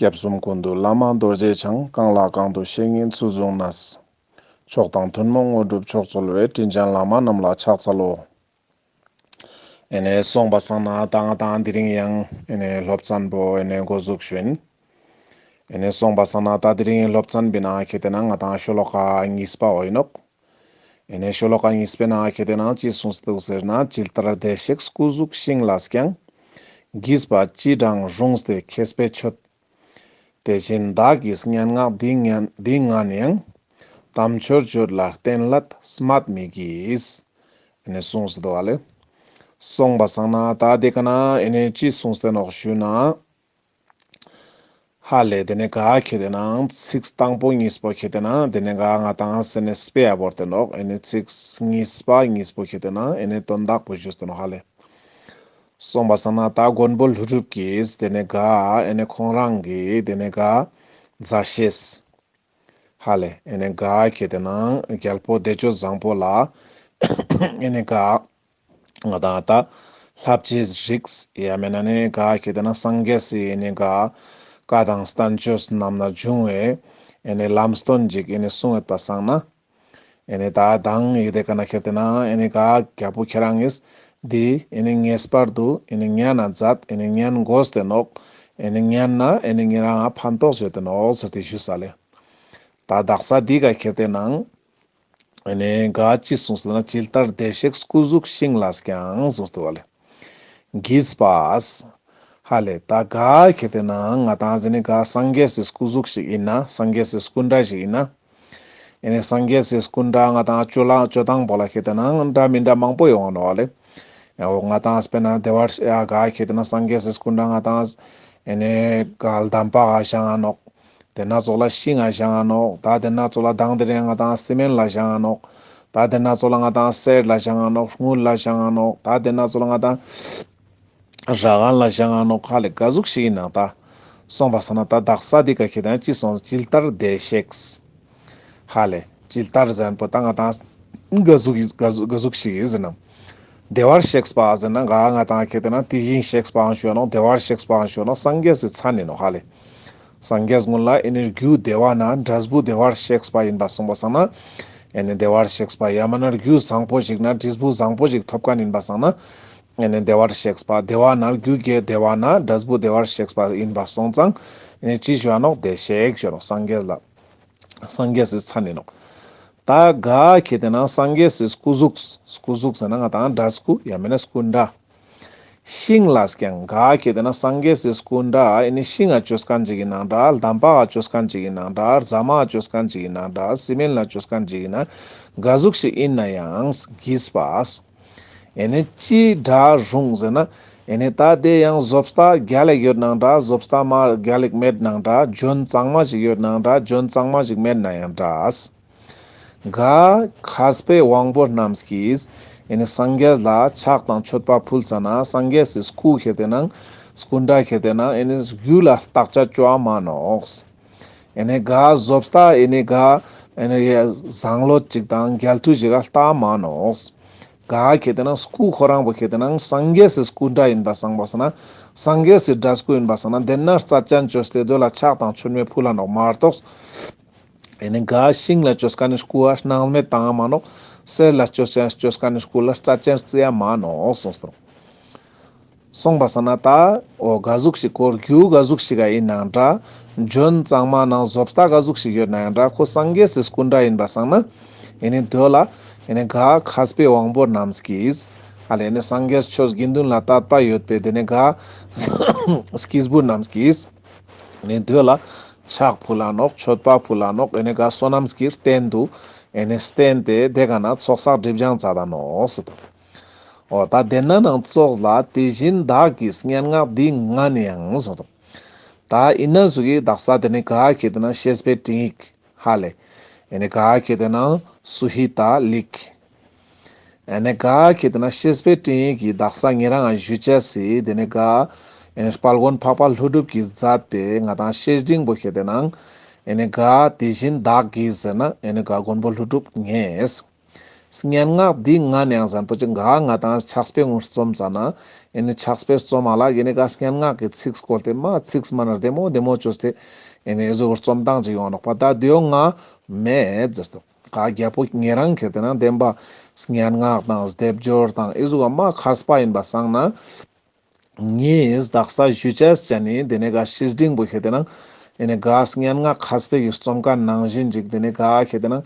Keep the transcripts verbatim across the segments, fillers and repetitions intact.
སྐྱབས་གསུམ་ཀུན་འདུས་བླ་མ་རྡོ་རྗེ་འཆང་། གང་ལ་གང་འདུལ་བཤེས་གཉེན་ཚུལ་བཟུང་ནས། མཆོག་དང་ཐུན་མོང་དངོས་གྲུབ་མཆོག་སྩོལ་བའི། དྲིན་ཅན་བླ་མ་རྣམས་ལ་ཕྱག་འཚལ་ལོ། ཨེ་ནེ་སོང་པ་སང་ན་ད་ང་དང་དེ་རིང་ཡང་ཨེ་ནེ་སློབ་ཚན་པོ་ཨེ་ནེ་འགོ་འཛུགས་ཞུ་ཡིན། ཨེ་ནེ་སོང་པ་སང་ན་ད་དེ་རིང་སློབ་ཚན་པའི་ནང་ཁེ་ཏེ་ན་ང་དང་ཤོ་ལོ་ཀ་གཉིས་པ་འོ་ཡིན་ནོག། ཨེ་ནེ་ཤོ་ལོ་ཀ་གཉིས་པའི་ནང་ཁེ་ཏེ་ན་ཅི་གསུངས་ཏེ་འདུག་ཟེར་ན། ཇི་ལྟར་བདེ་གཤེགས་སྐུ་གཟུགས་ཤིང་ལས་ཀྱང་། བགྱིས་པ་ཅི་འདྲའང་རུངས་ཏེ་མཁས་པའི་མཆོད། དེ་བཞིན་བདག་གིས་སྙན་ངག་འདི་ངན་འདི་ངན་ཡང་། དམ་ཆོས་སྦྱོར་ལ་བརྟེན་སླད་སྨད་མི་བགྱིད། ཨེ་ནེ་གསུངས་ཏེ་འདུག་ཨ་ལེ། སོང་པ་སང་ན་ད་དེ་ཀ་ན་ཨེ་ནེ་ཅི་གསུངས་ཏེ་ནོག་ཞུ་ན། ཧ་ལེ། དེ་ནེ་ག་ཁེ་ཏེ་ན་ཚིགས་དང་པོ་གཉིས་པོ་ཁེ་ཏེ་ན་དེ་ནེ་ག་ང་དང་སེ་ནེ་སྤེ་ཡ་བོར་ཏེ་ནོག། ཨེ་ནེ་ཚིགས་གཉིས་པ་གཉིས་པོ་ཁེ་ཏེ་ན་ཨེ་ནེ་དོན་དག་པོ་ཞུས་ཏེ་ནོག་ཧ་ལེ། སོང་པ་སང་ན་ད་མགོན་པོ་ཀླུ་སྒྲུབ་ཀྱིས་དེ་ནེ་ག་ཨེ་ནེ་ཁོང་རང་གི་དེ་ནེ་ག་མཛའ་བཤེས། ཧ་ལེ། ཨེ་ནེ་ག་ཁེ་ཏེ་ན་རྒྱལ་པོ་བདེ་སྤྱོད་བཟང་པོ་ལ་ཨེ་ནེ་ག་ང་དང་ད་ལྷ་བཅས་རིགས་ཡ་མེད་ན་ནི་ག་ཁེ་ཏེ་ན་སངས་རྒྱས་སི་ཨེ་ནེ་ག་བཀའ་དང་བསྟན་བཅོས་རྣམས་ན་འབྱུང་བའི་ཨེ་ནེ་ལམ་སྟོན་ཅིག་ཨེ་ནེ་གསུངས་ཡོད་པ་སང་ན། ཨེ་ནེ་ད་དང་ཡི་དེ་ཀ་ན་ཁེ་ཏེ་ན་ཨེ་ནེ་ག་རྒྱལ་པོ་ཁྱེད་རང་ངིས་འདི་ཨེ་ནེ་ངེས་པར་དུ་ཨེ་ནེ་ཉན་ན་མཛད། ཨེ་ནེ་ཉན་དགོས་ཏེ་ནོག། ཨེ་ནེ་ཉན་ན་ཨེ་ནེ་ཉེ་རང་ང་ཕན་ཐོགས་ཡོད་དེ་ནོག་ཟེར་ཏེ་ཞུས་ས་ལེ། ད་དག་ས་འདི་ག་ཁེ་ཏེ་ནང་ཨེ་ནེ་ག་ཅི་གསུངས་ཟེར་ན། ཇི་ལྟར་བདེ་གཤེགས་སྐུ་གཟུགས་ཤིང་ལས་ཀྱང་གསུངས་ཏེ་བ་ལེ། བགྱིས་པ། ཧ་ལེ། ད་ག་ཁེ་ཏེ་ན་ང་དང་ཟེར་ནི་ག་སངས་རྒྱས་སི་སྐུ་གཟུགས་ཤིག་ཨིན་ན། སངས་རྒྱས་སི་སྐུ་འདྲ་ཞིག་ཨིན་ན། ཨེ་ནེ་སངས་རྒྱས་སི་སྐུ་འདྲ་ང་དང་སྤྱོད་ལ་སྤྱོད་སྟངས་པོ་ལ་ཁེ་ཏེ་ན་འདྲ་མི་འདྲ་མང་པོ་ཡོང་ང་ནོག་ལེ། ཨོ་ང་དང་སྤེར་ན་བདེ་བར་ཡ་ག་ཁེ་ཏེ་ན་སངས་རྒྱས་སི་སྐུ་འདྲ་ང་དང་ཨེ་ནེ་ག་ལྡམ་པ་ག་བཞེངས་ང་ནོག། དེ་ན་ཙོགས་ལ་ཤིང་ང་བཞེངས་ང་ནོག། ད་དེ་ན་ཙོགས་ལ་དང་དེ་རིང་ང་དང་སི་མེན་ལ་བཞེངས་ང་ནོག། ད་དེ་ན་ཙོགས་ལ་ང་དང་གསེར་ལ་བཞེངས་ང་ནོག། དངུལ་ལ་བཞེངས་ང་ནོག། ད་དེ་ན་ཙོགས་ལ་ང་དང་ར་གན་ལ་བཞེངས་ང་ནོག། ཧ་ལེ་ག་ཟུག་ཞིག་ཨིན་ནང་ད། སོང་པ་སང་ན་ད་དག་ས་འདི་ག་ཁེ་ཏེ་ན་ཅི་གསུངས། ཇི་ལྟར་བདེ་གཤེགས། ཧ་ལེ། ཇི་ལྟར་ཟེར་ན་པོ་ད་ང་དང་ག་ཟུག་ག་ཟུག་ག་ཟུག་ཞིག་ཨིན་ཟེར་ན། བདེ་བར་གཤེགས་པ་ཟེར་ན་ག་ང་དང་ཁེ་ཏེ་ན་དེ་བཞིན་གཤེགས་པའང་ཞུ་ནོག། བདེ་བར་གཤེགས་པའང་ཞུ་ནོག། སངས་རྒྱས་སི་མཚན་ཨིན་ནོག། ཧ་ལེ། སངས་རྒྱས་ཀུན་ལ་ཨེ་ནེ་རྒྱུ་བདེ་བ་ན་འབྲས་བུ་བདེ་བར་གཤེགས་པ་ཨིན་པ་སོང་པ་སང་ན། ཨེ་ནེ་བདེ་བར་གཤེགས་པ་ཡ་མ་ན་རྒྱུ་བཟང་པོ་ཞིག་ན་འབྲས་བུ་བཟང་པོ་ཞིག་ཐོབ་ཁན་ཨིན་པ་སང་ན། ཨེ་ནེ་བདེ་བར་གཤེགས་པ་བདེ་བ་ན་རྒྱུ་གི་བདེ་བ་ན་འབྲས་བུ་བདེ་བར་གཤེགས་པ་ཨིན་པ་སོང་ཙང་ཨེ་ནེ་ཅི་ཞུ་ནོག། བདེ་གཤེགས་ཞུ་ནོག། སངས་རྒྱས་ལ། སངས་རྒྱས་སི་མཚན་ཨིན་ནོག། ད་ག་ཁེ་ཏེ་ན་སངས་རྒྱས་སི་སྐུ་གཟུགས། སྐུ་གཟུགས་ཟེར་ན་ང་དང་འདྲ་སྐུ་ཡ་མེད་ན་སྐུ་འདྲ། ཤིང་ལས་ཀྱང་། ག་ཁེ་ཏེ་ན་སངས་རྒྱས་སི་སྐུ་འདྲ་ཨེ་ནེ་ཤིང་ང་ཅོས་ཁན་ཅིག་ཨིན་ནང་འདྲ། ལྡམ་པ་ང་ཅོས་ཁན་ཅིག་ཨིན་ནང་འདྲ། རྫ་མ་ང་ཅོས་ཁན་ཅིག་ཨིན་ནང་འདྲ། སི་མེན་ལ་ཅོས་ཁན་ཅིག་ཨིན་ནང་འདྲ། ག་ཟུག་ཞིག་ཨིན་ན་ཡང་བགྱིས་པ། ཨེ་ནེ་ཅི་འདྲ་རུང་ཟེར་ན། ཨེ་ནེ་ད་དེ་ཡང་བཟོ་ལྟ་རྒྱལ་ལ་ཡོད་ནང་འདྲ། བཟོ་ལྟ་མ་རྒྱལ་ལ་མེད་ནང་འདྲ། འཇོན་གཙང་མ་ཞིག་ཡོད་ནང་འདྲ། འཇོན་གཙང་མ་ཞིག་མེད་ན་ཡང་འདྲ། ག་མཁས་པའི་དབང་པོ་རྣམས་ཀྱིས་ཨེ་ནེ་སངས་རྒྱས་ལ་ཕྱག་དང་མཆོད་པ་ཕུལ་ཙ་ན་སངས་རྒྱས་སི་སྐུ་ཁེ་ཏེ་ན་སྐུ་འདྲ་ཁེ་ཏེ་ན་ཨེ་ནེ་རྒྱུ་ལ་བརྟག་དཔྱད་ཅོ་མ་ནོག། ཨེ་ནེ་ག་བཟོ་ལྟ་ཨེ་ནེ་ག་ཨེ་ནེ་བཟང་ལོ་ཅིག་དང་རྒྱལ་ཐུ་ཞིག་ག་ལྟ་མ་ནོག། ག་ཁེ་ཏེ་ན་སྐུ་ཁོ་རང་པོ་ཁེ་ཏེ་ན་སངས་རྒྱས་སི་སྐུ་འདྲ་ཨིན་པ་སང་པ་སང་ན། སངས་རྒྱས་སི་འདྲ་སྐུ་ཨིན་པ་སང་ན་དེ་ན་རྩ་ཅན་ཅོས་ཏེ་དེ་ལ་ཕྱག་དང་མཆོད་མེ་ཕུལ་ལ་ནོག་མ་གཏོགས། ཨེ་ནེ་ག་ཤིང་ལ་ཅོས་ཁན་ནི་སྐུ་ཨ་སྣང་མེད་བཏང་ང་མ་ནོག། གསེར་ལ་ཅོས་ཅོས་ཁན་ནི་སྐུ་ལ་རྩ་ཅན་རྩི་ཡ་མ་ནོག་གསུངས་སོ། སོང་པ་སང་ན་ད་འོ་ག་ཟུག་ཞིག་གོ་རྒྱུ་ག་ཟུག་ཞིག་ག་ཨིན་ནའང་འདྲ། འཇོན་གཙང་མ་ནང་བཟོ་ལྟ་ག་ཟུག་ཞིག་ཡོད་ནའང་འདྲ། ཁོ་སངས་རྒྱས་སི་སྐུ་འདྲ་ཨིན་པ་སང་ན། ཨེ་ནེ་དེ་ལ་ཨེ་ནེ་ག་མཁས་པའི་དབང་པོ་རྣམས་ཀྱིས། ཧ་ལེ་ཨེ་ནེ་སངས་རྒྱས་ཆོས་དགེ་འདུན་ལ་དད་པ་ཡོད་པའི་དེ་ནེ་ག་སྐྱེས་བུ་རྣམས་ཀྱིས། ཨེ་ནེ་དེ་ལ་ཕྱག་ཕུལ་ལ་ནོག། མཆོད་པ་ཕུལ་ལ་ནོག། ཨེ་ནེ་ག་བསོད་ནམས་ཀྱི་རྟེན་དུ་ཨེ་ནེ་བསྟེན་ཏེ་དེ་ག་ན་ཚོགས་བསགས་སྒྲིབ་སྦྱང་མཛད་ད་ནོག་ཟེར་དོ། འོ་ད་དེ་ན་ནང་ཙོགས་ལ་དེ་བཞིན་བདག་གིས་སྙན་ངག་འདི་ངན་ཡང་ཟེར་དོ། ད་ཨིན་ན་ཟུག་གི་དག་ས་དེ་ནེ་ག་ཁེ་ཏེ་ན་བཤེས་པའི་སྤྲིངས་ཡིག་ཧ་ལེ། ཨེ་ནེ་ག་ཁེ་ཏེ་ན་སུ་ཧི་ཏ་ལིག། ཨེ་ནེ་ག་ཁེ་ཏེ་ན་བཤེས་པའི་སྤྲིངས་ཡིག་གི་དག་ས་ཉེ་རང་ཞུ་ཅེས་སི་དེ་ནེ་ག་ཨེ་ནེ་དཔལ་མགོན་འཕགས་པ་ཀླུ་སྒྲུབ་ཀྱིས་མཛད་པའི་ང་དང་བཤེས་སྤྲིངས་པོ་ཁེ་ཏེ་ན་ཨེ་ནེ་ག་དེ་བཞིན་བདག་གིས་ཟེར་ན་ཨེ་ནེ་ག་མགོན་པོ་ཀླུ་སྒྲུབ་ངས། སྙན་ངག་འདི་ང་ནི་ཡང་ཟེར་ཁན་པོ་ཅིག་ག་ང་དང་ཕྱག་དཔེ་ངོ་རྩོམ་ཙ་ན་ཨེ་ནི་ཕྱག་དཔེ་རྩོམ་མ་ལ་ཨེ་ནི་ག་སྙན་ངག་གི་ཚིག་བཀོལ་ཏེ་མ་ཚིག་མ་ན་བདེ་མོ་བདེ་མོ་བཅོས་ཏེ་ཨེ་ནི་ཨེ་ཟུག་རྩོམ་སྟངས་ཅིག་ཡོང་ནོག་པ། ད་དེའོ་ང་མེད་ཟེར་ཏོ། ག་རྒྱལ་པོ་ཉེ་རང་ཁེ་ཏེ་ན་བདེན་པ་སྙན་ངག་དང་སྡེབ་སྦྱོར་དང་ཨེ་ཟུག་མ་མཁས་པ་ཡིན་པ་སང་ན། ངས་དག་ས་ཞུ་ཅེས་ཅན་ནི་དེ་ནས་ག་བཤེས་སྤྲིང་པོ་ཁེ་ཏེ་ན་ཨེ་ནི་ག་སྙན་ངག་མཁས་པའི་གི་རྩོམ་ཀ་ནང་བཞིན་ཅིག་དེ་ནས་ག་ཁེ་ཏེ་ན་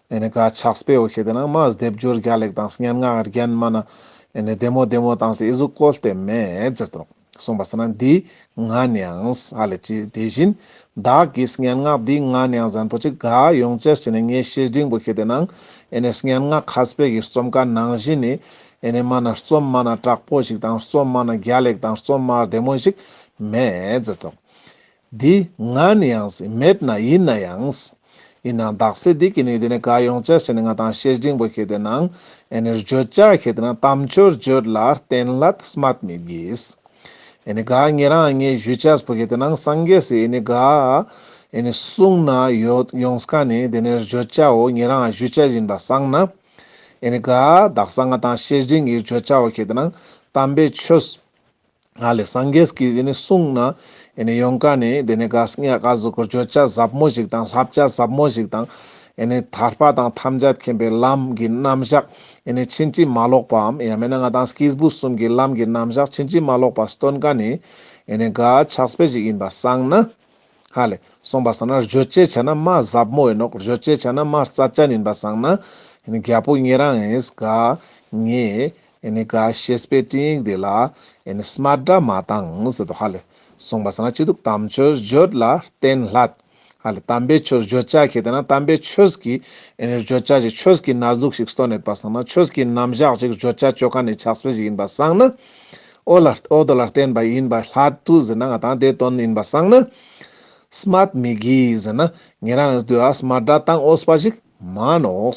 ཨེ་ནི་ག་ཕྱག་དཔེའོ་ཁེ་ཏེ་ན་མ་སྡེབ་སྦྱོར་རྒྱལ་ལེགས་དང་སྙན་ངག་རྒྱན་མ་ན་ཨེ་ནི་བདེ་མོ་བདེ་མོ་བཏང་སྟེ་ཨེ་ཟུག་བཀོལ་ཏེ་མེད་ཟེར་ཏོ། གསུངས་པ་སང་ན་འདི་ང་ནི་ཡང་ཧ་ལེ་ཅི་དེ་བཞིན་བདག་གི་སྙན་ངག་འདི་ང་ནི་ཡང་ཟེར་ཁན་པོ་ཅིག་ག་ཡོང་ཅེས་ཅན་ནི་ངའི་བཤེས་སྤྲིང་པོ་ཁེ་ཏེ་ན་ཨེ་ནི་སྙན་ངག་མཁས་པའི་གི་རྩོམ་ཀ་ནང་བཞིན་ནི་ཨེ་ནི་མ་ན་རྩོམ་མ་ན་དྲག་པོ་ཞིག་དང་རྩོམ་མ་ན་རྒྱལ་ལེགས་དང་རྩོམ་མ་བདེ་མོ་ཞིག་མེད་ཟེར་ཏོ། འདི་ང་ནི་ཡང་མེད་ན་ཡིན་ན་ཡང་ཡིན་ན་དག་ས་འདི་གི་ནི་དེ་ནས་ག་ཡོང་ཅེས་ཅན་ནི་ང་དང་བཤེས་སྤྲིང་པོ་ཁེ་ཏེ་ན་ཨེ་ནི་བརྗོད་བྱ་ཁེ་ཏེ་ན་དམ་ཆོས་བརྗོད་ལ་བརྟེན་སླད་སྨད་མི་བགྱིས། ཨེ་ནི་ག་ཉེ་རང་ངས་ཞུ་ཅེས་པོ་ཁེ་ཏེ་ན་སངས་རྒྱས་སི་ཨེ་ནི་ག་ཨེ་ནི་གསུང་ན་ཡོད་ཡོང་ས་ཀ་ནི་དེ་ནས་བརྗོད་བྱའོ་ཉེ་རང་ཞུ་ཅེས་ཡིན་པ་སང་ན། ཨེ་ནི་ག་དག་ས་ང་དང་བཤེས་སྤྲིང་གི་བརྗོད་བྱའོ་ཁེ་ཏེ་ན་དམ་པའི་ཆོས་ཧ་ལེ་སངས་རྒྱས་ཀྱི་ཨེ་ནི་གསུང་ན་ཨེ་ནི་ཡོང་ཀ་ནི་དེ་ནས་ག་སྙན་ག་ཟུག་གི་བརྗོད་བྱ་ཟབ་མོ་ཞིག་དང་བསླབ་བྱ་ཟབ་མོ་ཞིག་དང་ཨེ་ནི་ཐར་པ་དང་ཐམས་ཅད་མཁྱེན་པའི་ལམ་གྱི་རྣམ་གཞག་ཨེ་ནི་ཕྱིན་ཅི་མ་ལོག་པའམ་ཡང་མེད་ན་ང་དང་སྐྱེས་བུ་གསུམ་གྱི་ལམ་གྱི་རྣམ་གཞག་ཕྱིན་ཅི་མ་ལོག་པ་སྟོན་ཀ་ནི་ཨེ་ནི་ག་ཕྱག་དཔེ་ཞིག་ཡིན་པ་སང་ན། ཧ་ལེ་གསུངས་པ་སང་ན་བརྗོད་བྱའི་ཆ་ན་མ་ཟབ་མོ་ཡིན་ནོག་བརྗོད་བྱའི་ཆ་ན་མ་རྩ་ཅན་ཡིན་པ་སང་ན་ཨེ་ནི་རྒྱལ་པོ་ཉེ་རང་ངས་ག་ངས་ཨེ་ནི་ག་བཤེས་པའི་སྤྲིང་ཡིག་འདི་ལ་ཨེ་ནི་སྨད་སྒྲ་མ་བཏང་ཟེར་ཏོ། ཧ་ལེ་གསུངས་པ་སང་ན་ཅི་འདུག་དམ་ཆོས་བརྗོད་ལ་བརྟེན་སླད། ཧ་ལེ་དམ་པའི་ཆོས་བརྗོད་བྱ་ཁེ་ཏེ་ན་དམ་པའི་ཆོས་ཀྱི་ཨེ་ནི་བརྗོད་བྱ་ཞིག་ཆོས་ཀྱི་གནས་ལུགས་ཤིག་སྟོན་ཡོད་པ་སང་ན་ཆོས་ཀྱི་རྣམ་གཞག་ཅིག་བརྗོད་བྱ་ཅོ་ཀ་ནི་ཕྱག་དཔེ་ཞིག་ཡིན་པ་སང་ན། འོ་ལ་འོ་དོ་ལ་བརྟེན་པ་ཡིན་པ་སླད་དུ་ཟེར་ན་ང་དང་དེ་དོན་ཡིན་པ་སང་ན། སྨད་མི་བགྱིས་ཟེར་ན་ཉེ་རང་ངས་དུ་ཨ་སྨད་སྒྲ་བཏང་འོས་པ་ཞིག་མ་ནོག་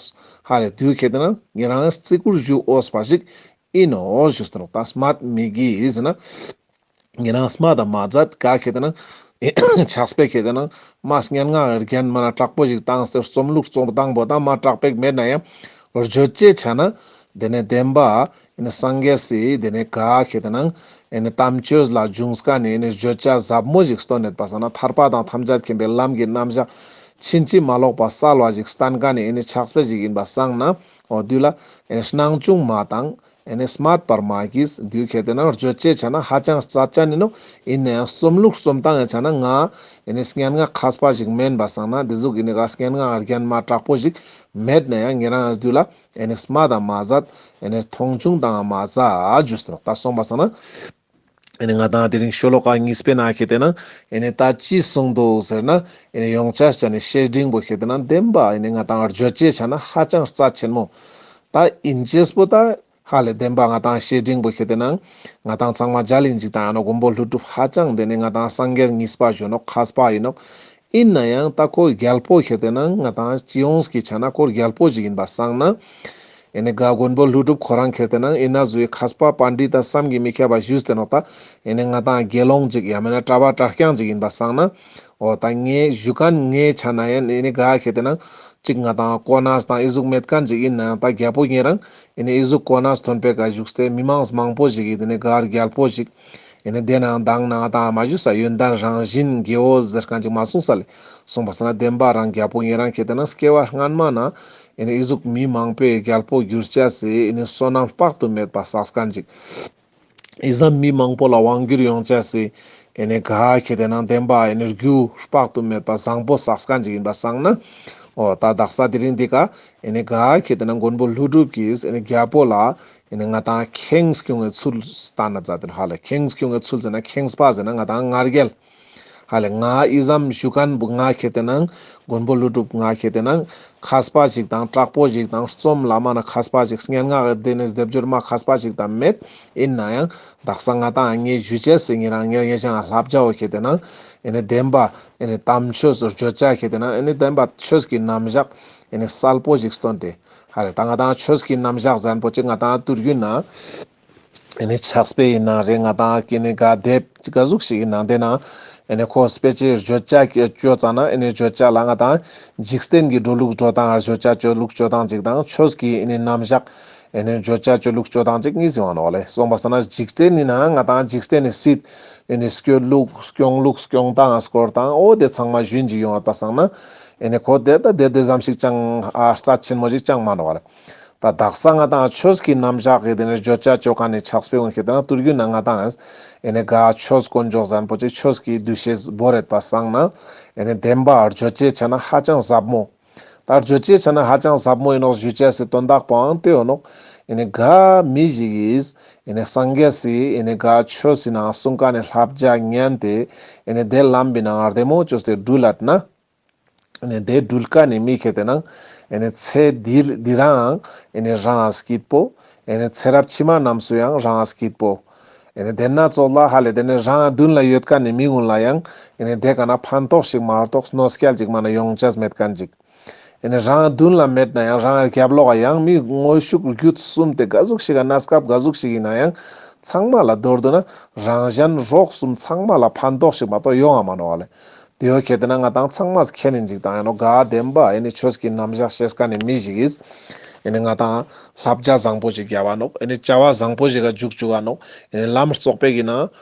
ཧ་ལེ་དུ་ཁེ་ཏེ་ན་ཉེ་རང་ངས་བརྩི་བཀུར་ཞུ་འོས་པ་ཞིག་ཡིན་ནོག་ཞུས་ཏེ་ནོག་ད་སྨད་མི་བགྱིས་ཟེར་ན། ཉེ་རང་སྨད་དང་མ་མཛད་ག་ཁེ་ཏེ་ན་ཕྱག་དཔེ་ཁེ་ཏེ་ན་མ་སྙན་ངག་རྒྱན་མ་ན་དྲག་པོ་ཞིག་བཏང་སྟེ་རྩོམ་ལུགས་རྩོམ་སྟངས་པོ་དང་མ་དྲག་པོ་མེད་ན་ཡང་བརྗོད་བྱའི་ཆ་ན་དེ་ནས་བདེན་པ་ཨེ་ནི་སངས་རྒྱས་སི་དེ་ནས་ག་ཁེ་ཏེ་ན་ཨེ་ནི་དམ་ཆོས་ལ་འཇུངས་ཀ་ནི་ཨེ་ནི་བརྗོད་བྱ་ཟབ་མོ་ཞིག་སྟོན་ཡོད་པ་སང་ན་ཐར་པ་དང་ཐམས་ཅད་མཁྱེན་པའི་ལམ་གྱི་རྣམ་གཞག་ཕྱིན་ཅི་མ་ལོག་པ་གསལ་བ་ཞིག་བསྟན་ཀ་ནི་ཨེ་ནི་ཕྱག་དཔེ་ཞིག་ཡིན་པ་སང་ན་འོ་དུ་ལ་ཨེ་ནི་སྣང་ཆུང་མ་བཏང་། ཨེ་ནི་སྨད་པར་མ་བགྱིས། དུ་ཁེ་ཏེ་ན་བརྗོད་བྱའི་ཆ་ན་ཧ་ཅང་རྩ་ཅན་ཡིན་ནོག་ཡིན་ན་ཡང་རྩོམ་ལུགས་རྩོམ་སྟངས་ཀྱི་ཆ་ན་ང་ཨེ་ནི་སྙན་ངག་མཁས་པ་ཞིག་མེན་པ་སང་ན་དེ་ཟུག་ཨེ་ནི་ག་སྙན་ངག་རྒྱན་མ་དྲག་པོ་ཞིག་མེད་ན་ཡང་ཉེ་རང་ངས་དུ་ལ་ཨེ་ནི་སྨད་དང་མ་མཛད། ཨེ་ནི་མཐོང་ཆུང་དང་མ་མཛད་ཞུས་ཏེ་ནོག་ད་གསུངས་པ་སང་ན། ཨེ་ནི་ང་དང་དེ་རིང་ཤོ་ལོ་ཀ་གཉིས་པའི་ནང་ཁེ་ཏེ་ན་ཨེ་ནི་ད་ཅི་གསུངས་འདུག་ཟེར་ན་ཨེ་ནི་ཡོང་ཅེས་ཅན་ནི་བཤེས་སྤྲིང་པོ་ཁེ་ཏེ་ན་བདེན་པ་ཨེ་ནི་ང་དང་བརྗོད་བྱའི་ཆ་ན་ཧ་ཅང་རྩ་ཆེན་མོ། ད་ཡིན་ཅེས་པོ་ད་ཧ་ལེ་བདེན་པ་ང་དང་བཤེས་སྤྲིང་པོ་ཁེ་ཏེ་ན་ང་དང་ཚང་མ་མཇལ་ཡིན་ཅིག་དང་ཡང་ན་མགོན་པོ་ཀླུ་སྒྲུབ་ཧ་ཅང་དེ་ནི་ང་དང་སངས་རྒྱས་གཉིས་པ་ཞུ་ནོག་མཁས་པ་ཡིན་ནོག་ཡིན་ན་ཡང་ད་ཁོ་རྒྱལ་པོ་ཁེ་ཏེ་ན་ང་དང་སྤྱི་ཡོངས་ཀྱི་ཆ་ན་ཁོ་རྒྱལ་པོ་ཞིག་ཡིན་པ་སང་ན། ཨེ་ནི་ག་མགོན་པོ་ཀླུ་སྒྲུབ་ཁོ་རང་ཁེ་ཏེ་ན་ཨི་ན་ཟུའི་མཁས་པ་པཎྜི་ཏ་བསམ་གྱིས་མི་ཁྱབ་པ་ཞུས་ཏེ་ནོག་ད་ཨེ་ནི་ང་དང་དགེ་སློང་ཅིག་ཡང་མེད་ན་གྲྭ་པ་གྲྭ་རྐྱང་ཅིག་ཡིན་པ་སང་ན། འོ་ད་ངས་ཞུ་མཁན་ངའི་ཆ་ན་ཡང་ཨེ་ནི་ག་ཁེ་ཏེ་ན་ཅིག་ང་དང་གོ་གནས་དང་ཨི་ཟུག་མེད་མཁན་ཅིག་ཡིན་ན་ཡང་ད་རྒྱལ་པོ་ཉེ་རང་ཨེ་ནི་ཨི་ཟུག་གོ་གནས་ཐོན་པའི་ཀ་བཞུགས་ཏེ་མི་མང་མང་པོ་ཞིག་གིས་དེ་ནི་ག་རྒྱལ་པོ་ཞིག་ཨེ་ནི་དེ་ནང་དང་ནང་དང་མ་ཞུས་ས་ཡོན་ཏན་རང་བཞིན་དགེའོ་ཟེར་མཁན་ཅིག་མ་གསུངས་ས་ལེ། གསུངས་པ་སང་ན་བདེན་པ་རང་རྒྱལ་པོ་ཉེ་རང་ཁེ་ཏེ་ན་སྐྱེ་བ་སྔན་མ་ན་ཨེ་ནི་ཨི་ཟུག་མི་མང་པོས་རྒྱལ་པོ་གྱུར་ཅེས་སི་ཨེ་ནི་བསོད་ནམས་དཔག་ཏུ་མེད་པ་བསགས་མཁན་ཅིག་ཨི་ཙམ་མི་མང་པོ་ལ་དབང་བསྒྱུར་ཡོང་ཅེས་སི་ཨེ་ནི་ག་ཁེ་ཏེ་ན་བདེན་པ་ཨེ་ནི་རྒྱུ་དཔག་ཏུ་མེད་པ་བཟང་པོ་བསགས་མཁན་ཅིག་ཡིན་པ་སང་ན། འོ་ད་དག་ས་དེ་རིང་འདི་ཀ་ཨེ་ནི་ག་ཁེ་ཏེ་ན་མགོན་པོ་ཀླུ་སྒྲུབ་ཀྱིས་ཨེ་ནི་རྒྱལ་པོ་ལ་ཨེ་ནི་ང་དང་ཁེངས་སྐྱུང་བའི་ཚུལ་བསྟན་ན་མཛད་དེ་ཧ་ལེ་ཁེངས་སྐྱུང་བའི་ཚུལ་ཟེར་ན་ཁེངས་པ་ཟེར་ན་ང་དང་ང་རྒྱལ། ཧ་ལེ་ང་ཨི་ཙམ་ཞུ་མཁན་པོ་ང་ཁེ་ཏེ་ན་མགོན་པོ་ཀླུ་སྒྲུབ་ང་ཁེ་ཏེ་ན་མཁས་པ་ཞིག་དང་དྲག་པོ་ཞིག་དང་རྩོམ་ལ་མ་ན་མཁས་པ་ཞིག་སྙན་ངག་གི་དེ་ནས་སྡེབ་སྦྱོར་མ་མཁས་པ་ཞིག་དང་མེད། ཡིན་ན་ཡང་དག་ས་ང་དང་ངས་ཞུ་ཅེས་སི་ཉེ་རང་ངས་ངས་ཅང་བསླབ་བྱའོ་ཁེ་ཏེ་ན་ཨེ་ནི་བདེན་པ་ཨེ་ནི་དམ་ཆོས་སུ་བརྗོད་བྱ་ཁེ་ཏེ་ན་ཨེ་ནི་བདེན་པ་ཆོས་ཀྱི་རྣམ་གཞག་ཨེ་ནི་གསལ་པོ་ཞིག་སྟོན་ཏེ། ཧ་ལེ་ད་ང་དང་ཆོས་ཀྱི་རྣམ་གཞག་ཟེར་མཁན་པོ་ཅིག་ང་དང་དུས་རྒྱུན་ན་ཨེ་ནི་ཕྱག་དཔེ་ཡིན་ན་རེ་ང་དང་ཨེ་ནི་ག་དེབ་ཅིག་ག་ཟུག་ཞིག་ཡིན་ན་དེ་ན་ ཨེ་ནེ་ཁོ་སྤེ་ཆའི་བརྗོད་བྱ་ཅོ་ཙ་ན་ཨེ་ནེ་བརྗོད་བྱ་ལ་ང་ཏང་འཇིག་རྟེན་གྱི་འགྲོ་ལུགས་འགྲོ་སྟངས་བརྗོད་བྱ་ཅོ་ལུགས་ཅོ་སྟངས་ཅིག་དང་ཆོས་ཀྱི་ཨེ་ནེ་རྣམ་གཞག་ཨེ་ནེ་བརྗོད་བྱ་ཅོ་ལུགས་ཅོ་སྟངས་ཅིག་གཉིས་ཡོང་ནོག་ལེ། སོང་པ་སང་ན་འཇིག་རྟེན་ནི་ན་ང་ཏང་འཇིག་རྟེན་ནི་སྲིད་ཨེ་ནེ་སྐྱོད་ལུགས་སྐྱོང་ལུགས་སྐྱོང་སྟངས་སྐོར་དང་འོ་དེ་ཚང་མ་ཞུན་ཅིག་ཡོང་བ་སང་ན་ཨེ་ནེ་ཁོ་དེ་ད་དེ་དེ་ཙམ་ཞིག་ཅང་ཨ་རྩ་ཆེན་མོ་ཞིག་ཅང་མ་ནོག་ལེ། ད་དག་ས་ང་ཏང་ཆོས་ཀྱི་རྣམ་གཞག་གི་དེ་ནེ་བརྗོད་བྱ་ཅོ་ཁན་ནི་ཕྱག་དཔེ་ཀུན་ཁེ་དེ་ན་ཏུར་གུན་ན་ང་ཏང་ཨེ་ནེ་ག་ཆོས་དཀོན་མཆོག་ཟན་པོ་ཅིག་ཆོས་ཀྱི་འདུ་ཤེས་བོར་རེད་པ་སང་ན་ཨེ་ནེ་བདེན་པ་བརྗོད་བྱའི་ཆ་ན་ཧ་ཅང་ཟབ་མོ། ད་བརྗོད་བྱའི་ཆ་ན་ཧ་ཅང་ཟབ་མོ་ཡིན་ནོག་ཞུ་བྱ་སི་དོན་དག་པོའང་དེ་ཡོད་ནོག་ཨེ་ནེ་ག་མི་ཞིག་གིས་ཨེ་ནེ་སངས་རྒྱས་སི་ཨེ་ནེ་ག་ཆོས་སི་ནང་གསུང་ཁན་ནི་བསླབ་བྱ་ཉན་ཏེ་ཨེ་ནེ་དེ་ལམ་པའི་ནང་བདེ་མོ་ཅོས་ཏེ་འགྲུལ་ལད་ན། ཨེ་ནེ་དེ་འགྲུལ་ཁན་ནི་མི་ཁེ་དེ་ན་ཨེ་ནེ་ཚེ་འདི་འདི་རང་ཨེ་ནེ་རང་སྐྱིད་པོ། ཨེ་ནེ་ཚེ་རབས་ཕྱི་མ་རྣམས་སུ་ཡང་རང་སྐྱིད་པོ། ཨེ་ནེ་དེ་ན་ཙོགས་ལ་ཧ་ལེ་དེ་ནེ་རང་མདུན་ལ་ཡོད་ཁན་ནི་མི་ཀུན་ལ་ཡང་ཨེ་ནེ་དེ་ཀ་ན་ཕན་ཐོགས་ཤིག་མ་གཏོགས་གནོད་སྐྱེལ་ཅིག་མ་ན་ཡོང་ཆ་མེད་ཁན་ཅིག་ཨེ་ནེ་རང་མདུན་ལ་མེད་ན་ཡང་རང་རྒྱབ་ལོགས་ཡང་མི་དངོས་ཤུགས་བརྒྱུད་གསུམ་དེ་ག་ཟུག་ཞིག་ག་གནས་སྐབས་ག་ཟུག་ཞིག་ཡིན་ན་ཡང་ཚང་མ་ལ་མདོར་བསྡུ་ན་རང་གཞན་རོགས་གསུམ་ཚང་མ་ལ་ཕན་ཐོགས་ཤིག་མ་གཏོགས་ཡོང་ང་མ་ནོག་ལེ། དེ་ཡོད་ཁེ་དེ་ན་ང་ཏང་ཚང་མ་ཁེ་ནེ་འཇིག་དང་ཡང་ནོག་ག་བདེན་པ་ཨེ་ནེ་ཆོས་ཀྱི་རྣམ་གཞག་ཤེས་ཁན་ནི་མི་ཞིག་གིས་ཨེ་ནེ་ང་ཏང་བསླབ་བྱ་བཟང་པོ་ཞིག་རྒྱབ་བ་ནོག་ཨེ་ནེ་བྱ་བ་བཟང་པོ་ཞིག་ག་འཇུག་བཅུག་ག་ནོག་ཨེ་ནེ་ལམ་རྩོག་པའི་གི་ན་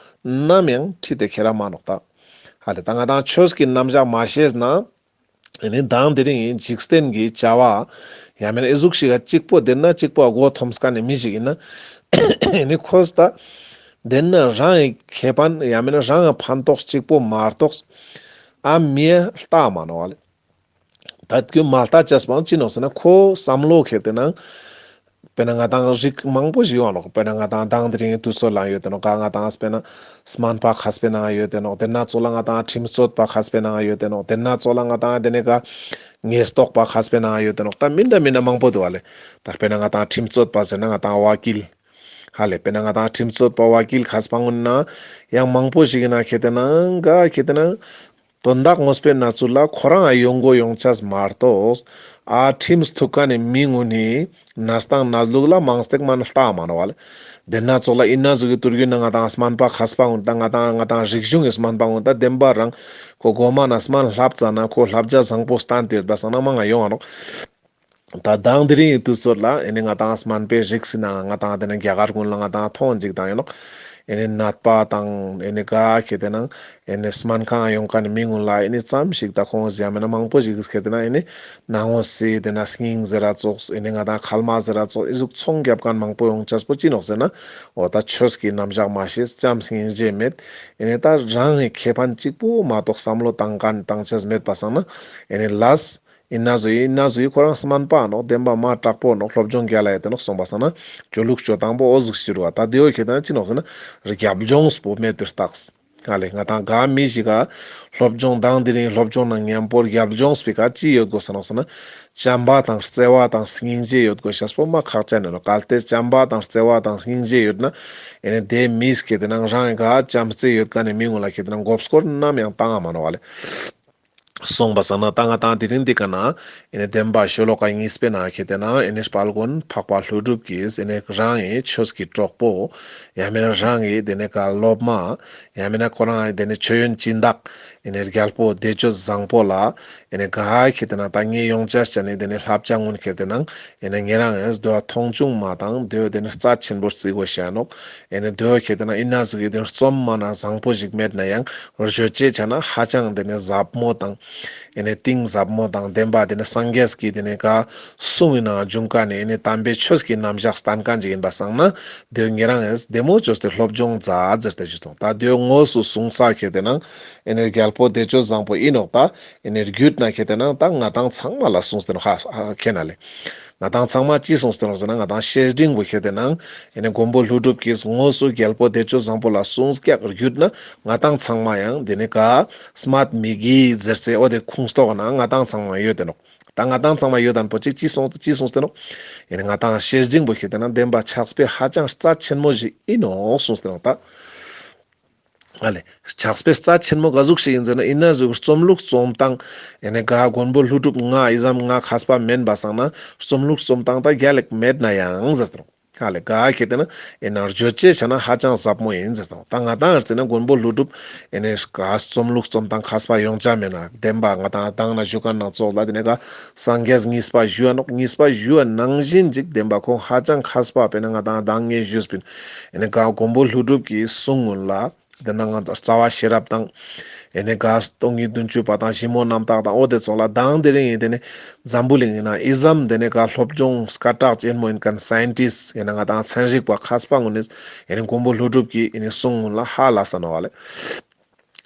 ནམ་ཡང་ཁྲིད་དེ་ཁྱེར་ར་མ་ནོག་ད། ཧ་ལེ་ད་ང་ཏང་ཆོས་ཀྱི་རྣམ་གཞག་མ་ཤེས་ན། ཨེ་ནེ་མདང་དེ་རིང་འཇིག་རྟེན་གྱི་བྱ་བ་ཡང་མེད་ན་ཨེ་ཟུག་ཞིག་ག་གཅིག་པོ་དེ་ན་གཅིག་པོ་མགོ་འཐོམས་ཁན་ནི་མི་ཞིག་ཡིན་ན། ཨེ་ནེ་ཁོས་ད་དེ་ན་རང་གི་ཁེ་ཕན་ཡང་མེད་ན་རང་གི་ཕན་ཐོགས་གཅིག་པོ་མ་གཏོགས་ཨ་མི་ལྟ་མ་ནོག་ལེ། ད་ཁྱོད་མ་ལྟ་ཅེས་པའང་ཅི་ནོག་ཟེར་ན་ཁོ་བསམ་བློ་ཁེ་དེ་ན། དཔེར་ན་ང་ཏང་རིགས་མང་པོ་ཞིག་ཡོང་ནོག་དཔེར་ན་ང་ཏང་མདང་དེ་རིང་དུས་ཚོད་ལ་ཡོད་དེ་ནོག་ག་ང་ཏང་དཔེར་ན་སྨན་པ་མཁས་པའི་ནང་ཡོད་དེ་ནོག་དེ་ན་ཙོགས་ལ་ང་ཏང་ཁྲིམས་རྩོད་པ་མཁས་པའི་ནང་ཡོད་དེ་ནོག་དེ་ན་ཙོགས་ལ་ང་ཏང་དེ་ནེ་ག་ཉེས་རྟོག་པ་མཁས་པའི་ནང་ཡོད་དེ་ནོག་ད་མི་འདྲ་མི་འདྲ་མང་པོ་འདུག་ལེ། ད་དཔེར་ན་ང་ཏང་ཁྲིམས་རྩོད་པ་ཟེར་ན་ང་ཏང་བ་ཀིལ། ཧ་ལེ་དཔེར་ན་ང་ཏང་ཁྲིམས་རྩོད་པ་བ་ཀིལ་མཁས་པ་ཀུན་ན་ཡང་མང་པོ་ཞིག་ཡིན་ན་ཁེ་དེ་ན་ག་ཁེ་དེ་ན། དོན་དག་ངོས་པོའི་ནང་ཚུལ་ལ་ཁོ་རང་ཡོང་དགོས་ཡོང་ཆ་མ་གཏོགས། ཨ་ཁྲིམས་ཐུག་ཁན་ནི་མི་ཀུན་ནི་གནས་སྟངས་གནས་ལུགས་ལ་མང་སྟེགས་མ་ན་ལྟ་མ་ནོག་ལེ། དེ་ན་ཙོགས་ལ་ཨིན་ན་ཟུག་གི་ཏུར་གུན་ན་ང་ཏང་སྨན་པ་མཁས་པ་ཀུན་དང་ང་ཏང་ང་ཏང་རིག་གཞུང་གི་སྨན་པ་ཀུན་དང་བདེན་པ་རང་ཁོ་གོ་མ་ན་སྨན་ལྷབ་ཙ་ན་ཁོ་ལྷབ་བྱ་བཟང་པོ་སྟན་ཏེ་ཡོད་པ་སང་ན་མང་ང་ཡོང་ང་ནོག་ད་མདང་དེ་རིང་གི་དུས་ཚོད་ལ་ཨེ་ནེ་ང་ཏང་སྨན་པའི་རིགས་སི་ནང་ང་ཏང་དེ་ནེ་རྒྱ་གར་ཀུན་ལ་ང་ཏང་མཐོང་ཅིག་དང་ཡིན་ནོག་ཨེ་ནེ་ནད་པ་དང་ཨེ་ནེ་ག་ཁེ་དེ་ན་ཨེ་ནེ་སྨན་ཁང་ཡོང་ཁན་ནི་མི་ཀུན་ལ་ཨེ་ནེ་ཙམ་ཞིག་ད་ཁོང་ཟེར་མེད་ན་མང་པོ་ཞིག་ཁེ་དེ་ན་ཨེ་ནེ་ནང་ངོ་སི་དེ་ན་སྙིང་ཟེར་ར་ཙོགས་ཨེ་ནེ་ང་ཏང་ཁལ་མ་ཟེར་ར་ཙོགས་ཨེ་ཟུག་ཚོང་རྒྱབ་ཁན་མང་པོ་ཡོང་ཆ་པོ་ཅི་ནོག་ཟེར་ན་འོ་ད་ཆོས་ཀྱི་རྣམ་གཞག་མ་ཤེས་ཙམ་སྙིང་རྗེ་མེད་ཨེ་ནེ་ད་རང་གི་ཁེ་ཕན་གཅིག་པོ་མ་གཏོགས་བསམ་བློ་བཏང་ཁན་བཏང་ཆ་མེད་པ་སང་ན་ཨེ་ནེ་ལས། ཨིན་ན་ཟུག་ཨིན་ན་ཟུག་ཁོ་རང་སྨན་པ་ནོག་བདེན་པ་མ་དྲག་པོ་ནོག་སློབ་སྦྱོང་རྒྱལ་ལ་ཡོད་དེ་ནོག་སོང་པ་སང་ན་ཅོ་ལུགས་ཅོ་སྟངས་པོ་འོ་ཟུག་ཞིག་རུ་བ་ད་དེ་འོ་ཁེ་དེ་ན་ཅི་ནོག་ཟེར་ན་རྒྱབ་ལྗོངས་པོ་མེད་པའི་རྟགས། ཧ་ལེ་ང་ཏང་ག་མི་ཞིག་ག་སློབ་སྦྱོང་མདང་དེ་རིང་སློབ་སྦྱོང་ནང་མཉམ་པོར་རྒྱབ་ལྗོངས་པོའི་ཀ་ཅི་ཡོད་དགོས་ཟེར་ནོག་ཟེར་ན་བྱམས་པ་དང་བརྩེ་བ་དང་སྙིང་རྗེ་ཡོད་དགོས་ཤེས་པོ་མ་ཁག་ཅན་ནོག་གལ་ཏེ་བྱམས་པ་དང་བརྩེ་བ་དང་སྙིང་རྗེ་ཡོད་ན་ཨེ་ནེ་དེ་མིས་ཁེ་དེ་ན་རང་ག་བྱམས་བརྩེ་ཡོད་ཁན་ནི་མི་ཀུན་ལ་ཁེ་དེ་ན་མགོ་སྐོར་ནམ་ཡང་བཏང་ང་མ་ནོག་ལེ། སོང་པ་སང་ན་ད་ང་ཏང་དེ་རིང་འདི་ཀ་ན་ཨེ་ནེ་བདེན་པ་ཤོ་ལོ་ཀ་གཉིས་པའི་ནང་ཁེ་དེ་ན་ཨེ་ནེ་དཔལ་མགོན་འཕགས་པ་ཀླུ་སྒྲུབ་ཀྱིས་ཨེ་ནེ་རང་ངི་ཆོས་ཀྱི་གྲོགས་པོ་ཡང་མེད་ན་རང་ངི་དེ་ནེ་ག་སློབ་མ་ཡང་མེད་ན་ཁོ་རང་དེ་ནེ་མཆོད་ཡོན་སྦྱིན་བདག་ཨེ་ནེ་རྒྱལ་པོ་བདེ་སྤྱོད་བཟང་པོ་ལ་ཨེ་ནེ་ག་ཁེ་དེ་ན་ད་ངའི་ཡོང་ཆ་ཅན་ནི་དེ་ནེ་བསླབ་བྱ་ཀུན་ཁེ་དེ་ན་ཨེ་ནེ་ཉེ་རང་ངི་དོ་མཐོང་ཆུང་མ་བཏང་དོ་དེ་ནེ་རྩ་ཆེན་པོ་རྩི་དགོས་ཤ་ནོག་ཨེ་ནེ་དོ་ཁེ་དེ་ན་ཨིན་ན་ཟུག་གི་དེ་ནེ་རྩོམ་མ་ན་བཟང་པོ་ཞིག་མེད་ན་ཡང་བརྗོད་བྱའི་ཆ་ན་ཧ་ཅང་དེ་ནེ་ཟབ་མོ་དང་ཨེ་ནེ་གཏིང་ཟབ་མོ་དང་ལྡན་པ་དེ་ནེ་སངས་རྒྱས་ཀྱི་དེ་ནེ་ག་གསུང་གི་ནང་འབྱུང་ཁན་ནི་ཨེ་ནེ་དམ་པའི་ཆོས་ཀྱི་རྣམ་གཞག་སྟན་ཁན་ཅིག་ཡིན་པ་སང་ན་དེ་ཉེ་རང་ངི་བདེ་མོ་ཅོས་ཏེ་སློབ་སྦྱོང་མཛད་ཟེར་ཏེ་ཞུས་སོང་། ད་དེ་དངོས་སུ་གསུངས་ས་ཁེ་དེ་ན་ཨེ་ནེ་རྒྱལ་པོ་བདེ་སྤྱོད་བཟང་པོ་ཨིན་ནོག་ད་ཨེ་ནེ་རྒྱུད་ན་ཁེ་དེ་ན་ད་ང་ཏང་ཚང་མ་ལ་གསུངས་ཏེ་ནོག་ཧ་ཁེ་ན་ལེ། ང་ཏང་ཚང་མ་ཅི་གསུངས་ཏེ་ནོག་ཟེར་ན་ང་ཏང་བཤེས་སྤྲིང་པོ་ཁེ་དེ་ན་ཨེ་ནེ་མགོན་པོ་ཀླུ་སྒྲུབ་ཀྱིས་དངོས་སུ་རྒྱལ་པོ་བདེ་སྤྱོད་བཟང་པོ་ལ་གསུངས་ཀྱག་རྒྱུད་ན་ང་ཏང་ཚང་མ་ཡང་དེ་ནེ་ག་སྨད་མི་གི་ཟེར་ཚེ་འོ་དེ་ཁུངས་གཏོགས་ན་ང་ཏང་ཚང་མ་ཡོད་དེ་ནོག་ད་ང་ཏང་ཚང་མ་ཡོད་དན་པོ་ཅིག་ཅི་གསུངས་ཅི་གསུངས་ཏེ་ནོག་ཨེ་ནེ་ང་ཏང་བཤེས་སྤྲིང་པོ་ཁེ་དེ་ན་བདེན་པ་ཕྱག་དཔེ་ཧ་ཅང་རྩ་ཆེན་མོ་ཞིག་ཨིན་ནོག་གསུངས་ཏེ་ནོག་ད། ཨ་ལེ། ཕྱག་དཔེ་རྩ་ཆེན་མོ་ག་ཟུག་ཞིག་ཨིན་ཟེར་ན་ཨིན་ན་ཟུག་རྩོམ་ལུགས་རྩོམ་སྟངས་ཨེ་ནེ་ག་མགོན་པོ་ཀླུ་སྒྲུབ་ང་ཨི་ཙམ་ང་མཁས་པ་མེན་པ་སང་ན་རྩོམ་ལུགས་རྩོམ་སྟངས་ད་རྒྱལ་ལེགས་མེད་ན་ཡང་ཟེར་ཏེ་ནོག་ཧ་ལེ་ག་ཁེ་ཏེ་ན་ཨེ་ན་བརྗོད་བྱ་ཆ་ན་ཧ་ཅང་ཟབ་མོ་ཡིན་ཟེར་དང་། ད་ང་ཏང་ཨར་ཙི་ན་མགོན་པོ་ཀླུ་སྒྲུབ་ཨེ་ནས་ག་རྩོམ་ལུགས་རྩོམ་སྟངས་མཁས་པ་ཡོང་ཆ་མེད་ན་བདེན་པ་ང་ཏང་དང་ན་ཞུ་མཁན་ནང་ཙོགས་ལ་དེ་ནས་ག་སངས་རྒྱས་གཉིས་པ་ཞུ་བ་ནོག། གཉིས་པ་ཞུ་བ་ནང་བཞིན་ཅིག་བདེན་པ་ཁོང་ཧ་ཅང་མཁས་པ་དཔེར་ན་ང་ཏང་དང་ངས་ཞུས་པིན་ཨེ་ནས་ག་མགོན་པོ་ཀླུ་སྒྲུབ་ཀྱི་གསུང་ཀུན་ལ། དེ་ན་ང་ཚོ་རྩ་བ་ཤེས་རབ་དང་། ཨེ་ནས་ག་སྟོང་ཉིད་བདུན་ཅུ་པ་དང་ཞིབ་མོ་རྣམ་དག་དང་འོ་དེ་ཚོགས་ལ་དང་དེ་རིང་ཡིན་དེ་ནས་འཛམ་བུ་གླིང་ཡིན་ན་ཨི་ཙམ་དེ་ནས་ག་སློབ་སྦྱོང་སྐད་གྲགས་ཅན་མོ་ཡིན་མཁན་སའིན་ཊིསཊ་ཡིན་ན་ང་ཏང་ཚན་རིག་པ་མཁས་པ་ངོ་ནས་ཨེ་ནས་མགོན་པོ་ཀླུ་སྒྲུབ་ཀྱི་ཨེ་ནས་གསུང་ཀུན་ལ་ཧ་ལས་ས་ནོག་ལེ།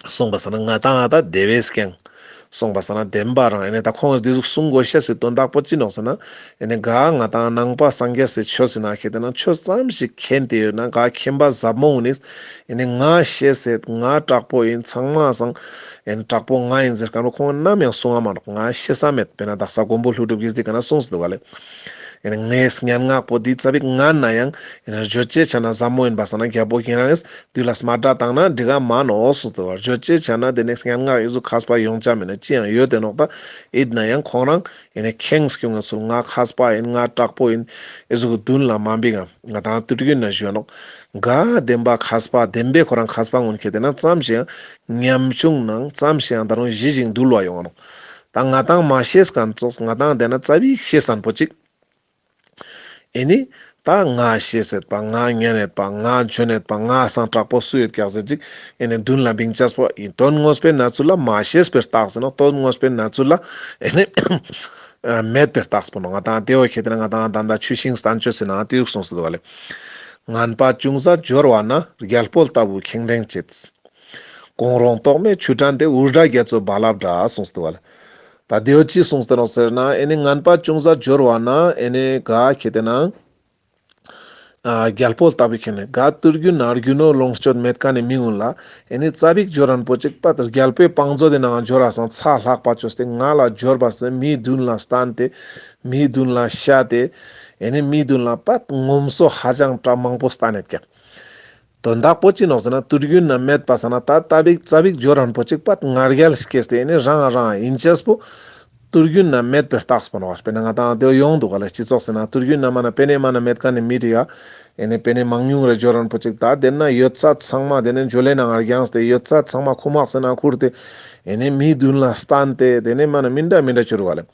གསུངས་པ་སང་ན་ང་ཏང་ད་དེ་བས་ཀྱང་། གསུངས་པ་སང་ན་བདེན་པ་རང་ཨེ་ནས་ད་ཁོང་འདི་ཟུག་གསུང་དགོས་ཤེས་སི་དོན་དག་པོ་ཅི་ནོག་ཟེར་ན། ཨེ་ནས་ག་ང་ཏང་ནང་པ་སངས་རྒྱས་སི་ཆོས་ཟེར་ན་ཁེ་ཏེ་ན་ཆོས་ཙམ་ཞིག་མཁྱེན་ཏེ་ཡོད་ན་ག་མཁྱེན་པ་ཟབ་མོ་འོ་ནིས་ཨེ་ནས་ང་ཤེས་ཟེར་ང་དྲག་པོ་ཡིན་ཚང་མ་སང་ཨེ་ནས་དྲག་པོ་ང་ཡིན་ཟེར་མཁན་པོ་ཁོང་ནམ་ཡང་གསུང་ང་མ་ནོག། ང་ཤེས་ས་མེད། དཔེར་ན་དག་ས་མགོན་པོ་ཀླུ་སྒྲུབ་ཀྱིས་འདི་ག་ན་གསུངས་སུ་འདུག་ག་ལེ། ཨེ་ནས་ངའི་སྙན་ངག་པོ་འདི་ཙ་པིག་ང་ན་ཡང་ཨེ་ནས་བརྗོད་བྱ་ཆ་ན་ཟབ་མོ་ཡིན་པ་སང་ན་རྒྱལ་པོ་ཁྱེད་རང་ངིས་དུས་ལ་སྨ་སྒྲ་བཏང་ན་འགྲིག་ག་མ་ནོག་གསུངས་ཏེ་བར་བརྗོད་བྱ་ཆ་ན་དེ་ནས་སྙན་ངག་ཨི་ཟུག་མཁས་པ་ཡོང་ཆ་མེད་ན་ཅི་ཡང་ཡོད་དེ་ནོག། ད་ཨིད་ན་ཡང་ཁོང་རང་ཨེ་ནས་ཁེངས་སྐྱུང་ངེ་ཚུལ་ང་མཁས་པ་ཡིན་ང་དྲག་པོ་ཡིན་ཨི་ཟུག་མདུན་ལ་མ་འབིག་ང་ང་ཏང་དུས་རྒྱུན་ན་ཞུ་ནོག། ག་བདེན་པ་མཁས་པ་བདེན་པའི་ཁོ་རང་མཁས་པ་ངོ་ཁེ་ཏེ་ན་ཙམ་ཞིག་ཡང་ཉམ་ཆུང་ནང་ཙམ་ཞིག་ཡང་ད་རུང་ཞི་ཞིང་དུལ་བ་ཡོང་ང་ནོག། ད་ང་ཏང་མ་ཤེས་མཁན་ཙོགས་ང་ཏང་དེ་ན་ཙ་པིག་ཤེས་སན་པོ་ཅིག། ཨེ་ནི། ད་ང་ཤེས་ཟེར་པ་ང་ཉན་ཡོད་པ་ང་འཇོན་ཡོད་པ་ང་སང་དྲག་པོ་སུ་ཡོད་ཀྱག་ཟེར་ཅིག་ཨེ་ནི་མདུན་ལ་བིང་ཆས་པོ་ཡིན། དོན་དངོས་པོའི་གནས་ཚུལ་ལ་མ་ཤེས་པའི་རྟགས་ཟེར་ན་དོན་དངོས་པོའི་གནས་ཚུལ་ལ་ཨེ་ནི་མེད་པའི་རྟགས་པོ་ནོག། ང་ཏང་དེ་བོ་ཁེ་ཏེ་ན་ང་ཏང་ད་ལྟ་ཆུ་ཤིང་བསྟན་བཅོས་ཟེར་ན་དེ་ཡུག་གསུངས་སུ་འདུག་ག་ལེ། ངན་པ་ཅུང་ཟད་སྦྱོར་བ་ན་རྒྱལ་པོ་ལྟ་བུ་ཁེངས་དྲེགས་བྱེད། གོང་རོང་རྟོག་མེད་ཆུ་ཕྲན་དེ། འུར་སྒྲ་རྒྱ་མཚོའི་རྦ་རླབས་འདྲ་གསུངས་ཏེ་བ་ལེ། ད་དེའོ་ཅི་གསུངས་ཏེ་ནོག་ཟེར་ན་ཨེ་ནི་ངན་པ་ཅུང་ཟད་སྦྱོར་བ་ན་ཨེ་ནི་ག་ཁེ་ཏེ་ན། ཨ་རྒྱལ་པོ་ལྟ་བུ་ཁེ་ནི་ག་དུས་རྒྱུན་ན་རྒྱུ་ནོར་ལོངས་སྤྱོད་མེད་མཁན་ནི་མི་ཀུན་ལ་ཨེ་ནི་ཙ་པིག་སྦྱོར་རན་པོ་ཅིག་པ་རྒྱལ་པོའི་བང་མཛོད་དེ་ནང་སྦྱོར་ར་སང་ཚ་ལྷག་པ་བཅོས་ཏེ་ང་ལ་སྦྱོར་བ་ཟེར་མིའི་མདུན་ལ་བསྟན་ཏེ་མིའི་མདུན་ལ་བཤད་དེ་ཨེ་ནི་མིའི་མདུན་ལ་པད་ངོམ་སོ་ཧ་ཅང་དྲག་མང་པོ་བསྟན་ནེད་ཀྱག། དོན་དག་པོ་ཅི་ནོག་ཟེར་ན་དུས་རྒྱུན་ན་མེད་པ་སང་ན་ད་ལྟ་བིག་ཙ་བིག་སྦྱོར་རན་པོ་ཅིག་པད་ང་རྒྱལ་སྐྱེས་ཏེ་ཨེ་ནི་རང་རང་ཡིན་ཅེས་པོ་དུས་རྒྱུན་ན་མེད་པའི་རྟགས་པོ་ནོག། དཔེར་ན་ང་ཏང་དེ་ཡོང་འདུག་ག་ལེ། སྤྱི་ཚོགས་ཟེར་ན་དུས་རྒྱུན་ན་མ་ན་པེ་ནེ་མ་ན་མེད་མཁན་ནི་མི་རིགས་ཡ་ཨེ་ནི་པེ་ནེ་མང་ཉུང་རེ་སྦྱོར་རན་པོ་ཅིག་ད་དེ་ན་ཡོད་ཚད་ཚང་མ་དེ་ནི་འཇོ་ལེ་ནང་རྒྱངས་ཏེ་ཡོད་ཚད་ཚང་མ་ཁུག་མག་ཟེར་ན་ཁུར་ཏེ་ཨེ་ནི་མིའི་མདུན་ལ་བསྟན་ཏེ་དེ་ནི་མ་ན་མི་འདྲ་མི་འདྲ་སྦྱོར་བ་ལེ།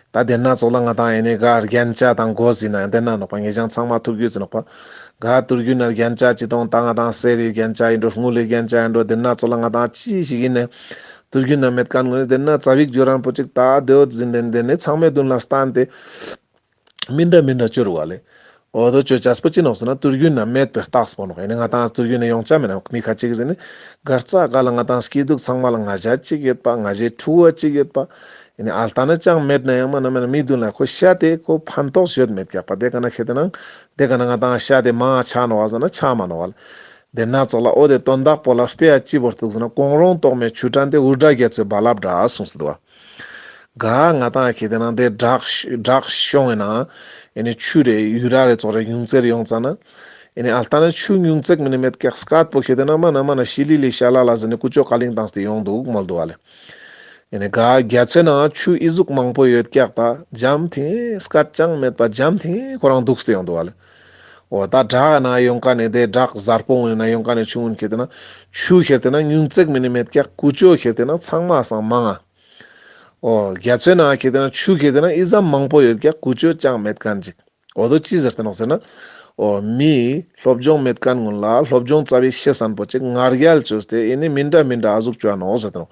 ད་དེ་ན་ཚོགས་ལ་ང་ཏང་ཨེ་ནི་ག་རྒྱན་ཆ་དང་གོས་ཟིན་ན་དེ་ན་ནོག་པ་ངེ་ཅང་ཚང་མ་ཐུག་རྒྱུ་ཟིན་ནོག་པ། ག་དུས་རྒྱུན་ན་རྒྱན་ཆ་ཅི་གཏོང་ད་ང་ཏང་གསེར་རི་རྒྱན་ཆ་ཡིན་འགྲོ་དངུལ་ལི་རྒྱན་ཆ་ཡིན་འགྲོ་དེ་ན་ཚོགས་ལ་ང་ཏང་ཅི་ཞིག་ཡིན་ནས་དུས་རྒྱུན་ན་མེད་མཁན་ངོ་ནི་དེ་ན་ཙ་བིག་སྦྱོར་རན་པོ་ཅིག་ད་དེ་འོ་ཟིན་དེ་ནི་ཚང་མའི་མདུན་ལ་བསྟན་ཏེ་མི་འདྲ་མི་འདྲ་སྦྱོར་བ་ལེ། འོ་དོ་ཅོ་ཅེས་པོ་ཅི་ནོག་ཟེར་ན་དུས་རྒྱུན་ན་མེད་པའི་རྟགས་པོ་ནོག། ཨེ་ནི་ང་ཏང་དུས་རྒྱུན་ན་ཡོང་ཆ་མེད་ན་མི་ཁ་ཅིག་ཟེར་ནི་གར་ཙ་ག་ལ་ང་ཏང་སྐྱིད་སྡུག་ཚང་མ་ལ་ང་ཞ་ཅིག་ཡོད་པ་ང་ཞའི་ཕྲུ་གུ་ཅིག་ཡོད་པ། ཨེ་ནི་ཨལ་ཏ་ན་ཅང་མེད་ན་ཡང་མ་ན་མེད་ན་མི་མདུན་ལ་ཁོ་ཤ་དེ་ཁོ་ཕན་ཐོགས་ཡོད་མེད་ཀྱག་པ། དེ་ག་ན་ཁེ་ཏེ་ན་དེ་ག་ན་ང་ཏང་ཤ་དེ་མང་ཆ་ནོག་བ་ཟེར་ན་ཆ་མ་ནོག་བ་ལེ། དེ་ན་ཚོགས་ལ་འོ་དེ་དོན་དག་པོ་ལ་དཔེ་ཡ་ཅི་བོར་འདུག་ཟེར་ན་གོང་རོང་རྟོག་མེད་ཆུ་ཕྲན་དེ། འུར་སྒྲ་རྒྱ་མཚོའི་རྦ་རླབས་འདྲ་གསུངས་སུ་འདུག་བ། ག་ང་ཏང་ཁེ་ཏེ་ན་དེ་བྲག་བྲག་ཤོང་ཡིན་ན་ཨེ་ནི་ཆུ་རེ་ཡུ་ར་རེ་ཚོགས་རེ་ཉུང་ཙེར་ཡོང་ཙ་ན་ཨེ་ནི་ཨལ་ཏ་ན་ཆུ་ཉུང་ཙེག་མི་ནི་མེད་ཀྱག་སྐད་པོ་ཁེ་ཏེ་ན་མ་ན་མ་ན་ཤི་ལི་ལི་ཤ་ལ་ལ་ཟེར་ནི་ཀུ་ཅོ་ཀ་ལིང་བཏང་སྟེ་ཡོང་འདུག་མོལ་འདུག་བ་ལེ། ཨེ་ནི་ག་རྒྱ་མཚོའི་ནང་ཆུ་ཨི་ཟུག་མང་པོ་ཡོད་ཀྱག་ད་འཇམ་ཐིང་ངེ་སྐད་ཅང་མེད་པ་འཇམ་ཐིང་ངེ་ཁོ་རང་འདུག་སྟེ་ཡོང་འདུག་བ་ལེ། འོ་ད་བྲག་ན་ཡོང་ཀ་ནེ་དེ་བྲག་གཟར་པོ་ངུན་ན་ཡོང་ཀ་ནེ་ཆུ་ངུན་ཁེ་ཏེ་ན་ཆུ་ཁེ་ཏེ་ན་ཉུང་ཙེག་མི་ནི་མེད་ཀྱག་ཀུ་ཅོ་ཁེ་ཏེ་ན་ཚང་མ་སང་མང་ང་། འོ་རྒྱ་མཚོའི་ནང་ཁེ་ཏེ་ན་ཆུ་ཁེ་ཏེ་ན་ཨི་ཙམ་མང་པོ་ཡོད་ཀྱག་ཀུ་ཅོ་ཅང་མེད་མཁན་ཅིག། འོ་དོ་ཅི་ཟེར་ཏེ་ནོག་ཟེར་ན། འོ་མི་སློབ་སྦྱོང་མེད་མཁན་ངུན་ལ་སློབ་སྦྱོང་ཙ་བིག་ཤེས་སན་པོ་ཅིག་ང་རྒྱལ་བཅོས་ཏེ་ཨེ་ནི་མི་འདྲ་མི་འདྲ་ཨ་ཟུག་བཅོ་ནོག་ཟེར་ཏེ་ནོག།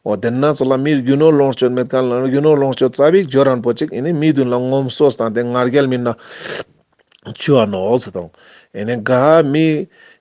འོ་དེ་ན་ཚོགས་ལ་མི་རྒྱུ་ནོར་ལོངས་སྤྱོད་མེད་མཁན་ལ་རྒྱུ་ནོར་ལོངས་སྤྱོད་ཙ་བིག་སྦྱོར་རན་པོ་ཅིག་ཨེ་ནི་མི་མདུན་ལ་ངོམ་སོ་བཏང་སྟེ་ང་རྒྱལ་མི་འདྲ་བཅོ་ནོག་ཟེར་ཏེ་ནོག། ཨེ་ནི་ག་མི་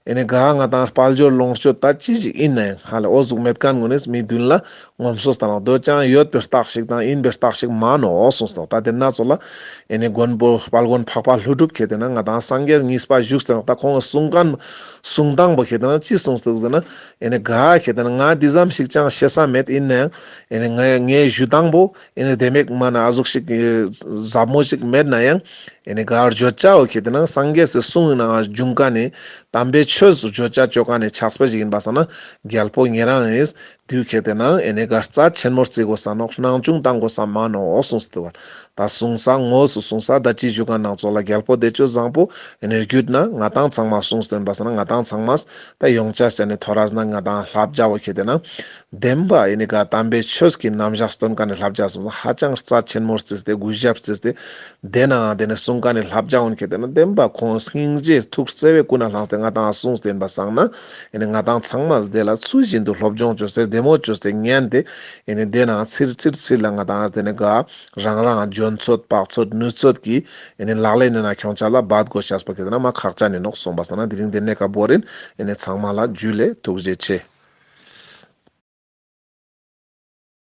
ཨེ་ནི་ག་ང་ཏང་དཔལ་འབྱོར་ལོངས་སྤྱོད་ད་ཅི་ཞིག་ཨིན་ན་ཡང་ཧ་ལེ་འོ་ཟུག་མེད་མཁན་ངུན་ནི་མི་མདུན་ལ་ངོམ་སོ་བཏང་ནོག། དོ་ཅང་ཡོད་པའི་རྟགས་ཤིག་དང་ཨིན་པའི་རྟགས་ཤིག་མ་ནོག་གསུངས་སོ། ད་དེ་ན་ཚོགས་ལ་ཨེ་ནི་མགོན་པོ་དཔལ་མགོན་འཕགས་པ་ཀླུ་སྒྲུབ་ཁེ་ཏེ་ན་ང་ཏང་སངས་རྒྱས་གཉིས་པ་བཞུགས་ཏེ་ནོག། ད་ཁོང་གསུང་མཁན་གསུང་སྟངས་པོ་ཁེ་ཏེ་ན་ཅི་གསུངས་སོ་ཟེར་ན་ཨེ་ནི་ག་ཁེ་ཏེ་ན་ང་འདི་ཙམ་ཞིག་ཅང་ཤེས་ས་མེད། ཨིན་ན་ཡང་ཨེ་ནི་ངའི་ངའི་ཞུ་སྟངས་པོ་ཨེ་ནི་དེ་མེད་མ་ན་ཨ་ཟུག་ཞིག་ཟབ་མོ་ཞིག་མེད་ན་ཡང་ཨེ་ནི་ག་བརྗོད་བྱའོ་ཁེ་ཏེ་ན་སངས་རྒྱས་སི་གསུང་ནང་བྱུང་མཁན་ནི་དམ་པའི་ཆོས་བརྗོད་བྱ་བཅོ་མཁན་ནི་ཕྱག་དཔེ་ཞིག་ཡིན་པ་སང་ན་རྒྱལ་པོ་ཉེ་རང་ཨིན། དུས་ཁེ་ཏེ་ན་ཨེ་ནི་ ག་རྩ་ཆེན་མོ་རྩི་དགོས་ས་ནོག་སྣང་ཆུང་བཏང་དགོས་ས་མ་ནོག་གསུངས་ཏེ་བ། ད་གསུངས་ས་དངོས་སུ་གསུངས་ས་ད་ཅི་ཞུ་ག་ནང་ཚོགས་ལ་རྒྱལ་པོ་བདེ་སྤྱོད་བཟང་པོ་ཨེ་ནི་བརྒྱུད་ན་ང་ཏང་ཚང་མ་གསུངས་ཏེ་ཡིན་པ་སང་ན་ང་ཏང་ཚང་མ་ད་ཡོང་ཆ་ས་ནི་ཐོ་རས་ན་ང་ཏང་བསླབ་བྱ་བོ་ཁྱེར་ཏེ་ན་བདེན་པ་ཨེ་ནི་ག་དམ་པའི་ཆོས་ཀྱི་རྣམ་གཞག་སྟོན་མཁན་ནི་བསླབ་བྱ་གསུངས་ས་ཧ་ཅང་རྩ་ཆེན་མོ་རྩིས་ཏེ་གུས་ཞབས་རྩིས་ཏེ། དེ་ནའང་དེ་ནི་གསུང་མཁན་ནི་བསླབ་བྱ་འོན་ཁྱེར་ཏེ་ན་བདེན་པ་ཁོང་སྙིང་རྗེ་ཐུགས་བརྩེ་བའི་ཀུན་ནས་བསླངས་ཏེ་ང་ཏང་གསུངས་ཏེ་ཡིན་པ་སང་ན་ཨེ་ནི་ང་ཏང་ཚང་མ་དེ་ལ་ཚུལ་བཞིན་དུ་སློབ་སྦྱོང་བཅོས་ཏེ་བདེ་མོ་བཅོས་ཏེ་ཉན་ཏེ་ཨེ་ནི་དེ་ནའང་ཚིར་ཚིར་ཚིར་ལ་ང་ཏང་དེ་ནི་ག་རང་རང་འཇོན་ཚོད་དཔག་ཚོད་ནུས་ཚོད་ཀྱིས་ཨེ་ནི་ལག་ལེན་ནི་ན་ཁྱོང་ཆ་ལ་འབད་དགོས་ཤེས་པ་ཁྱེར་ཏེ་ན་མ་ཁག་ཅན་ནི་ནོག་གསུངས་པ་སང་ན་དེ་རིང་དེ་ནས་ཀ་བོ་རིན་ཨེ་ནི་ཚང་མ་ལ་ཇུ་ལེ་ཐུགས་རྗེ་ཆེ།